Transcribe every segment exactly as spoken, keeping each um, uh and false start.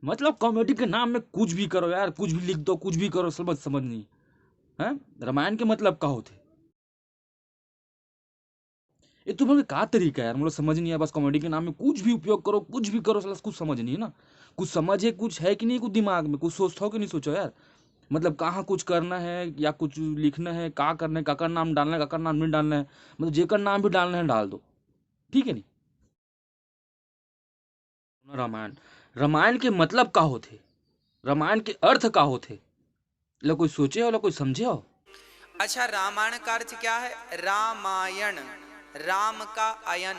मतलब कॉमेडी के नाम में कुछ भी करो यार, कुछ भी लिख दो, कुछ भी करो, समझ समझ नहीं है। रामायण के मतलब का होथे? ये तुम्हारे का तरीका है यार, मतलब समझ नहीं है। बस कॉमेडी के नाम में कुछ भी उपयोग करो, कुछ भी करो, साला कुछ समझ नहीं है ना। कुछ समझ है, कुछ है कि नहीं, कुछ दिमाग में कुछ सोचता हो कि नहीं सोचो यार? मतलब कहाँ कुछ करना है या कुछ लिखना है, का करना है, काकर नाम डालना है, काकर नाम नहीं डालना है, मतलब जेकर नाम भी डालना है डाल दो, ठीक है नहीं? रामायण, रामायण के मतलब का होथे? रामायण के अर्थ का होथे? ला कोई सोचे हो, ला कोई समझे हो? अच्छा, रामायण का अर्थ क्या है? रामायण, राम का अयन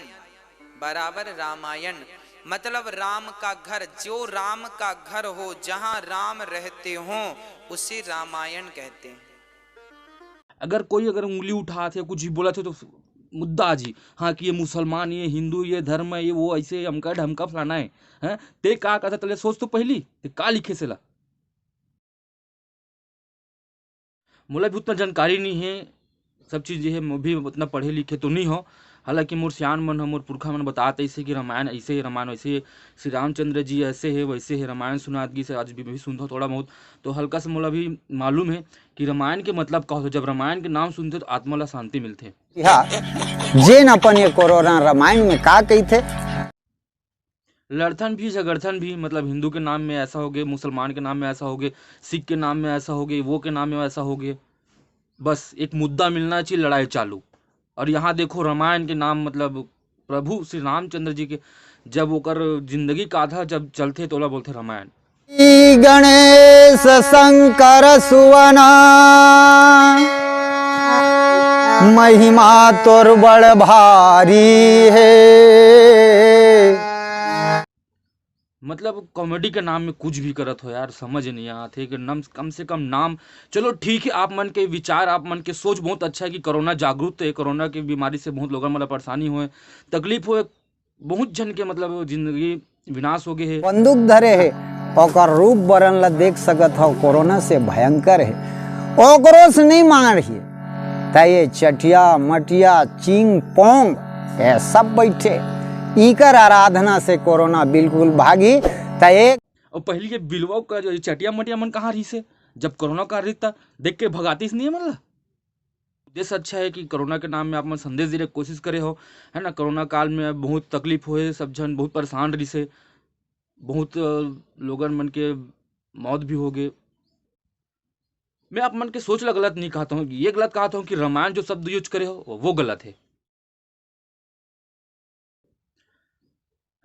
बराबर रामायण, मतलब राम का घर। जो राम का घर हो, जहाँ राम रहते हो, उसे रामायण कहते हैं। अगर कोई अगर उंगली उठात हे, कुछ भी बोलत हे, तो मुद्दा आ जी, हाँ, कि ये मुसलमान, ये हिंदू, ये धर्म है, ये वो, ऐसे अमका ढमका फलाना है, हैं? ते का कहता, तले सोच तो पहली, ते का लिखे से ला? मोला भी उतना जानकारी नहीं है, सब चीज़ ये है, मैं भी उतना पढ़े लिखे तो नहीं हो। हालांकि मोर सियान मन ह, मोर पुरखा मन बतात ऐसे कि रामायण ऐसे है, रामायण वैसे है, श्री रामचंद्र जी ऐसे है, वैसे है, रामायण सुनात गिस हे। आज भी, भी सुनता हूँ थोड़ा बहुत, तो हल्का से मोला भी मालूम है कि रामायण के मतलब का होथे। जब रामायण के नाम सुनथे, तो आत्मा ला शांति मिलथे। जेन अपन ये कोरोना रामायण में का कहिथे? लड़थन भी, झगड़थन भी, मतलब हिंदू के नाम में ऐसा हो गए, मुसलमान के नाम में ऐसा हो गए, सिख के नाम में ऐसा हो गए, वो के नाम में ऐसा हो गए। बस एक मुद्दा मिलना चाहिए, लड़ाई चालू। और यहाँ देखो, रामायण के नाम, मतलब प्रभु श्री रामचंद्र जी के, जब ओकर जिंदगी का आधा जब चलथे, तो ओला बोलथे रामायण। गणेश शंकर सुवना महिमा तोर बड़ भारी है। मतलब कॉमेडी के नाम में कुछ भी करत हो यार, समझ नहीं आत हे कि नम, कम से कम नाम। चलो ठीक है, आप मन के विचार, आप मन के सोच बहुत अच्छा है कि कोरोना जागरूक है, कोरोना के बीमारी से बहुत लोगन मन ला परेशानी होए, तकलीफ होए, बहुत झन के मतलब जिंदगी विनाश हो गए है। बंदूक धरे हे, ओकर रूप बरन ला देख सकत हो, कोरोना से भयंकर है, ओकरो से नहीं मार ही। त ये चटिया मटिया चिंग पोंग ये सब बैठे, इकर आराधना से कोरोना बिल्कुल भागी। त एक और पहले ये बिलवा का जो ये चटिया मटिया मन कहाँ रही से, जब कोरोना का रही था, देख के भगातीस नहीं है मन ला। उद्देश्य अच्छा है कि कोरोना के नाम में आप मन संदेश दे रहे, कोशिश करे हो, है ना। कोरोना काल में बहुत तकलीफ होए, सब झन बहुत परेशान रही से, बहुत अ, लोगन मन के मौत भी हो गए। मैं आप मन के सोच ला गलत नहीं कहता हूँ, ये गलत कहता हूँ कि रामायण जो शब्द यूज करे हो, वो गलत है।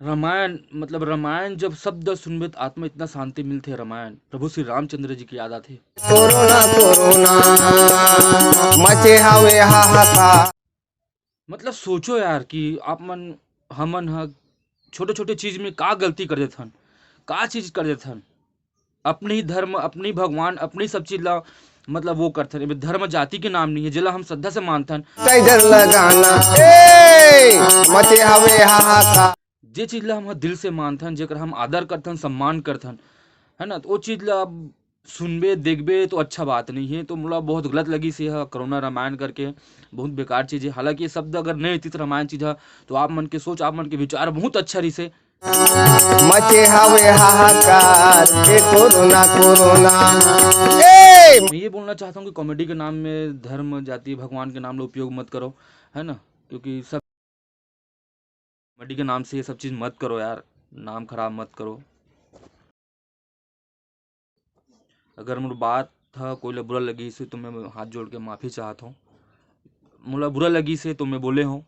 रामायण, मतलब रामायण जब शब्द सुनबे, तो आत्मा इतना शांति मिलथे। रामायण प्रभु श्री रामचंद्र जी की याद आथे। कोरोना कोरोना मचे हवे हाहाकार। मतलब सोचो यार कि आप मन, हमन ह छोटे छोटे चीज में का गलती कर देथन, का चीज कर देथन। अपने ही धर्म, अपने ही भगवान, अपने ही सब चीज ला मतलब वो करथन। एमे धर्म जाति के नाम नहीं है, जेला हम श्रद्धा से मानथन। टाइगर लगाना ए मचे हवे हाहाकार। जे चीज ला हम दिल से मानथन, जेकर हम आदर करथन, सम्मान करथन, है ना, तो वो चीज ला अब सुनबे देखबे तो अच्छा बात नहीं है। तो मोला बहुत गलत लगी से यह कोरोना रामायण करके, बहुत बेकार चीज है। हालांकि ये शब्द अगर नहीं रहती रामायण चीज है, तो आप मन के सोच, आप मन के विचार बहुत अच्छा रही से। मचे हवे हाहाकार ए कोरोना कोरोना ए मैं ये बोलना चाहता हूँ कि कॉमेडी के नाम में धर्म, जाति, भगवान के नाम ला उपयोग मत करो, है ना, क्योंकि सब कॉमेडी के नाम से ये सब चीज़ मत करो यार, नाम खराब मत करो। अगर मोर बात ह कोई ला बुरा लगी से तो मैं हाथ जोड़ के माफ़ी चाहत हूँ। मोला बुरा लगी से तो मैं बोले हूँ,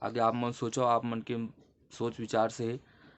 आगे आप मन सोचो, आप मन के सोच विचार से